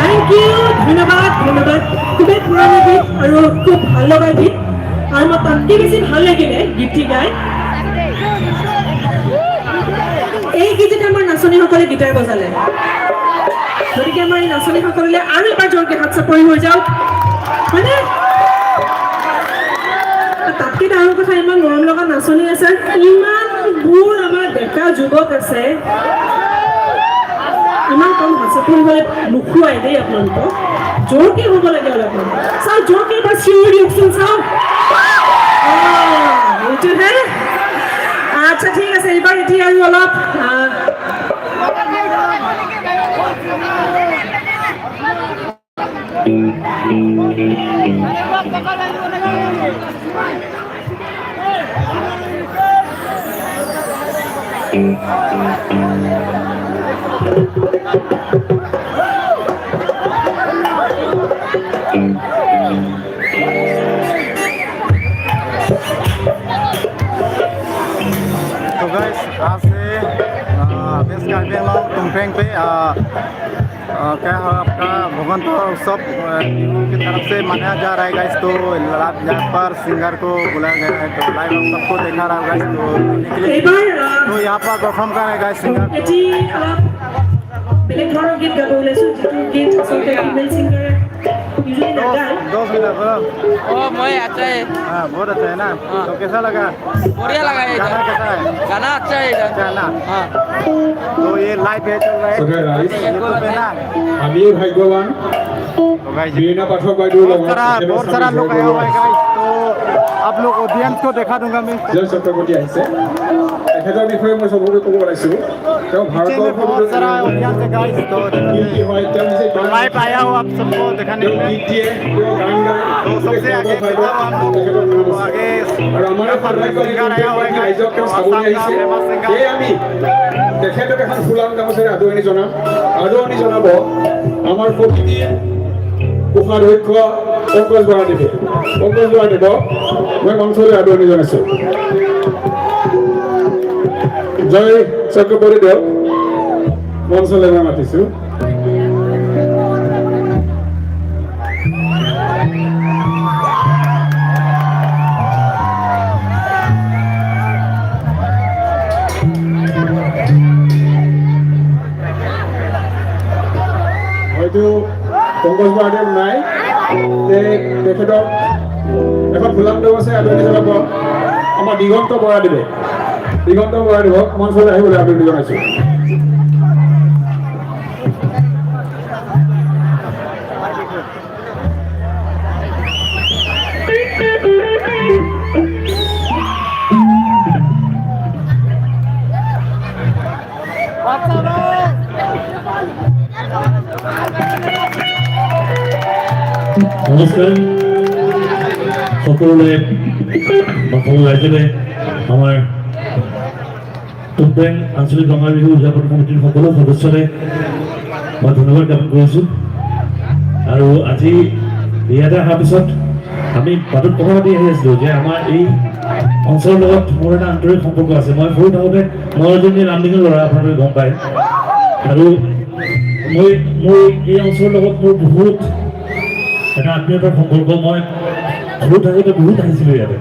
Thank you, ধন্যবাদ, ধন্যবাদ। খুবেই পুৰণি গীত আৰু খুব ভাল লগা গীত আৰু মই তাতকৈ বেছি ভাল লাগিলে গীতটি গাই। এই গীতত আমাৰ নাচনীসকলে গীটাৰ বজালে, গতিকে আমাৰ এই নাচনীসকললৈ আৰু এবাৰ জোৰকে হাত চাপৰি হৈ যাওক, হয়নে? তাতকৈ ডাঙৰ কথা, ইমান মৰম লগা নাচনী আছে, ইমানবোৰ আমাৰ ডেকা যুৱক আছে, ইমান কম হাত চাপৰি হ'লে নোখোৱাই দেই আপোনালোকক। জোৰকে হ'ব লাগে অলপমান। চাওক, জোৰকে এবাৰ চিঞৰি দিয়কচোন, চাওক। এইটোহে। আচ্ছা, ঠিক আছে, এইবাৰ এতিয়া আৰু অলপ तो गाइस, आज से वेस्ट कार्बी आंगलोंग तुमप्रेंग पे क्या है आपका भगवंत उत्सव बिहू की तरफ से मनाया जा रहा है गाइस। तो यहाँ पर सिंगर को बुलाया गया है, तो लाइव आप सबको देखा रहा है गाइस। तो देखने के लिए এইবাৰ तो यहाँ पर परफॉर्म कर रहे हैं गाइस सिंगर। এটি অলপ বেলেগ ধৰণৰ গীত গাব ওলাইছোঁ, যিটো গীত আচলতে ফিমেল ছিংগাৰে ইউজুৱেলি নাগায়। 2 मिनट बोलो। ओ मैं अच्छा है। हाँ, बहुत अच्छा है ना? तो कैसा लगा? बढ़िया लगा ये। गाना कैसा है? गाना अच्छा है इधर। अच्छा है ना? हाँ। तो ये लाइव है, चल रहा है চবে ৰাইজ, यूट्यूब पे ना। আমিও ভাগ্যৱান तो गाइस, বীণা পাঠক বাইদেউৰ बहुत লগত सारा बहुत सारा लोग आया हुआ है गाइस। तो आप लोग ऑडियंस को देखा दूंगा मैं। জয় চক্ৰৱৰ্তী আহিছে, তেখেতৰ বিষয়ে মই চবকে ক'ব ওলাইছোঁ। তেওঁ पीछे में बहुत सारा ভাৰতৰ ऑडियंस है गाइस। तो শিল্পী হয়, তেওঁ নিজে গান लाइव आया हूँ आप सबको दिखाने তেওঁ के लिए। গীত দিয়ে, তেওঁ গান গায়। तो सबसे आगे देखा हम लोग, তেখেতৰ নাম तो আছে। आगे আৰু আমাৰ সৌভাগ্য, सिंगर आया हुआ है गाइस। ৰাইজক তেওঁ চাবলৈ আহিছে। Famous singer. সেয়ে আমি তেখেতক এখন ফুলাম গামোচাৰে আদৰণি জনাম। আদৰণি জনাব আমাৰ সমিতিৰ কোষাধ্যক্ষ পংকজ বৰাদেৱে। পংকজ বৰাদেৱক মই মঞ্চলৈ আদৰণি জনাইছোঁ। জয় চক্ৰৱৰ্তী দেৱ মঞ্চলৈ মই মাতিছোঁ। হয়তো পংকজ বৰাদেৱ নাই, তেখেতক এখন ফুলাম গামোচাৰে আদৰণি জনাব আমাৰ দিগন্ত বৰাদেৱে। দিগন্ত বৰাদেৱক মঞ্চলৈ আহিবলৈ আদৰণি জনাইছোঁ। নমস্কাৰ সকলোলৈ, সকলো ৰাইজলৈ, আমাৰ তুমপ্ৰেং আঞ্চলিক ৰঙালী বিহু উদযাপন সমিতিৰ সকলো সদস্যলৈ মই ধন্যবাদ জ্ঞাপন কৰিছোঁ। আৰু আজি ইয়াতে অহাৰ পিছত আমি বাটত কথা পাতি আহি আছিলোঁ যে আমাৰ এই অঞ্চলৰ লগত মোৰ এটা আন্তৰিক সম্পৰ্ক আছে। মই সৰু থাকোঁতে, মই এজনী লামডিঙৰ ল'ৰা, আপোনালোকে গম পায়, আৰু মই মোৰ এই অঞ্চলৰ লগত মোৰ বহুত এটা আত্মীয়তাৰ সম্পৰ্ক। মই সৰু থাকোঁতে বহুত আহিছিলোঁ ইয়াতে,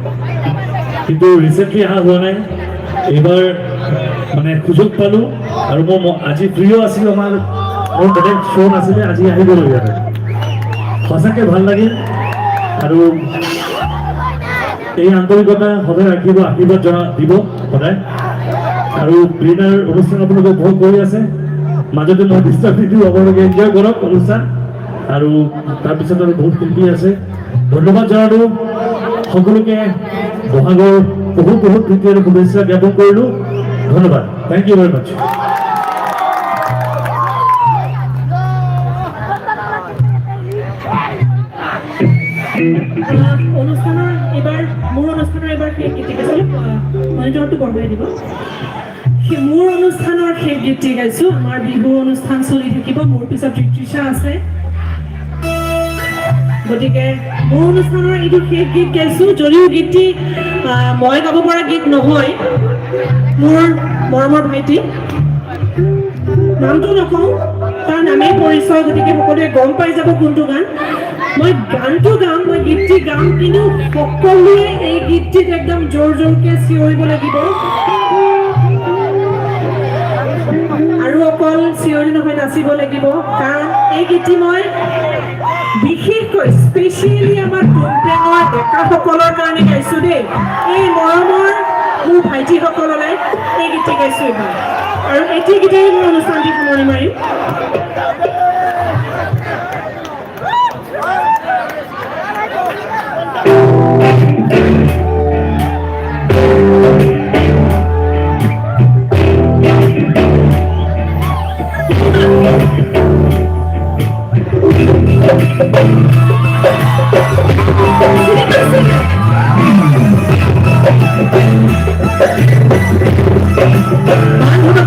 কিন্তু ৰিচেণ্টলি অহা হোৱা নাই। এইবাৰ মানে সুযোগ পালোঁ আৰু মই আজি ফ্ৰীও আছিলোঁ, আমাৰ মোৰ বেলেগ শ্ব' নাছিলে, আজি আহি গ'লোঁ ইয়াতে। সঁচাকৈ ভাল লাগিল আৰু এই আন্তৰিকতা সদায় ৰাখিব, আশীৰ্বাদ জনা দিব সদায়। আৰু বীণাৰ অনুষ্ঠান আপোনালোকে উপভোগ কৰি আছে, মাজতে মই ডিষ্টাৰ্ব নিদিওঁ, আপোনালোকে এনজয় কৰক অনুষ্ঠান। আৰু তাৰপিছত আৰু বহুত শিল্পী আছে। ধন্যবাদ জনালোঁ সকলোকে, বহাগৰ বহুত বহুত প্ৰীতি আৰু শুভেচ্ছা জ্ঞাপন কৰিলোঁ। ধন্যবাদ, thank you very much. অনুষ্ঠানৰ এইবাৰ, মোৰ অনুষ্ঠানৰ এইবাৰ শেষ গীতটি গাইছোঁ। মনিটৰটো বঢ়াই দিব। মোৰ অনুষ্ঠানৰ শেষ গীতটি গাইছোঁ। আমাৰ বিহু অনুষ্ঠান চলি থাকিব, মোৰ পিছত ঋতৃষা আছে। গতিকে মোৰ অনুষ্ঠানৰ এইটো শেষ গীত গাইছোঁ, যদিও গীতটি মই গাব পৰা গীত নহয়। মোৰ মৰমৰ ভাইটি, নামটো নকওঁ, তাৰ নামেই পৰিচয়, গতিকে সকলোৱে গম পাই যাব কোনটো গান। মই গানটো গাম, মই গীতটি গাম, কিন্তু সকলোৱে এই গীতটিত একদম জোৰ জোৰকে চিঞৰিব লাগিব। আৰু অকল চিঞৰি নহয়, নাচিব লাগিব, কাৰণ এই গীতটি মই বিশেষকৈ স্পেচিয়েলি আমাৰ টুমপ্ৰেঙৰ ডেকাসকলৰ কাৰণে গাইছোঁ দেই। এই মৰমৰ মোৰ ভাইটিসকললৈ এই গীতটি গাইছোঁ এইবাৰ, আৰু এটি গীতেৰে মোৰ অনুষ্ঠানটি সামৰণি মাৰিম।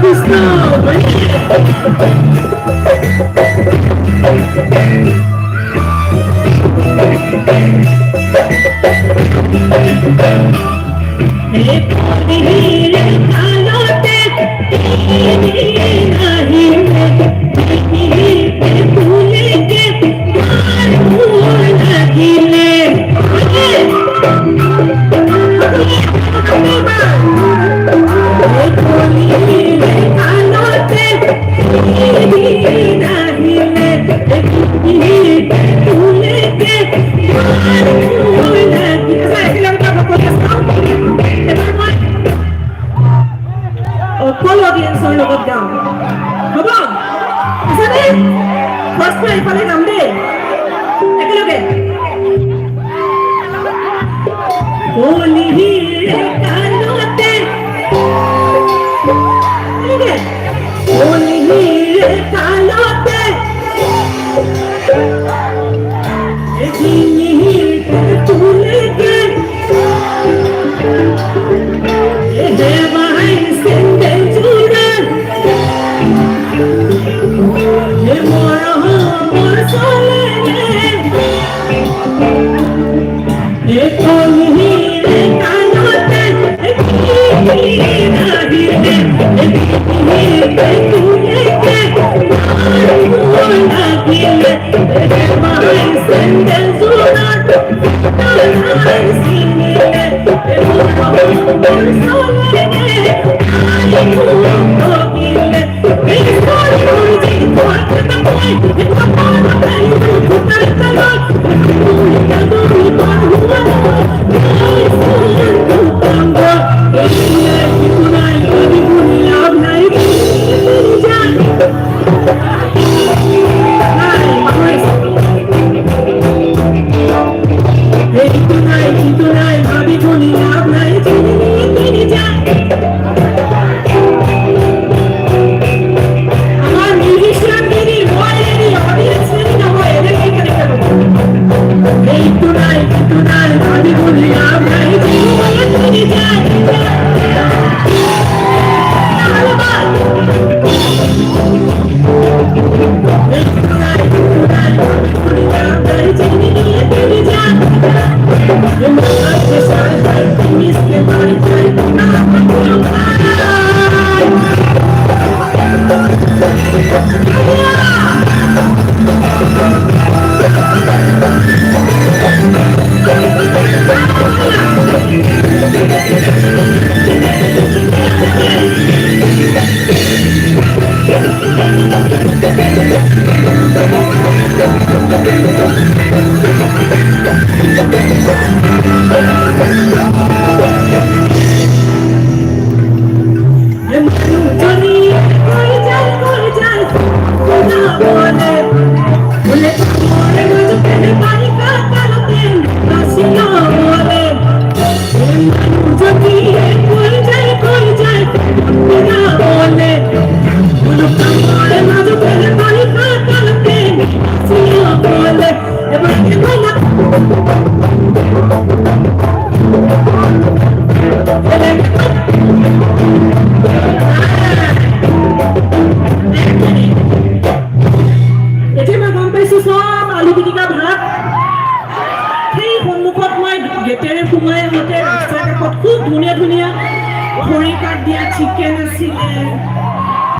কৃষ্ণ। অকল অডিয়েঞ্চৰ লগত গাওঁ, হ'ব? আছেনে? ফাৰ্ষ্ট মই এইফালে গাম দেই, একেলগে। কলিৰে কাণতে, একেলগে। কলিৰে কাণতে তুলেকে হেমাই সেন্দে জুড়ে মরহমর চলে রে। কলিরে কানতে তুলেকে লাগিলে হেমাই সেন্দে জুড়ে আমার মিউজিশিয়ান রেডি, মই রেডি, অডিয়েন্স রেডি নহয়, এনেকৈ কেনেকৈ হ'ব? এইটো নাই, সেইটো নাই, ভাবি শুনি লাভ নাই, তুমি যায়। এইটো নাই, সেইটো নাই, ভাবি শুনি লাভ নাই, তুমি যায়। পিটিকা ভাত। সেই সন্মুখত মই গেটেৰে সোমাই আহোঁতে ৰাস্তাৰ কাষত খুব ধুনীয়া ধুনীয়া খৰিকাত দিয়া চিকেন আছিলে।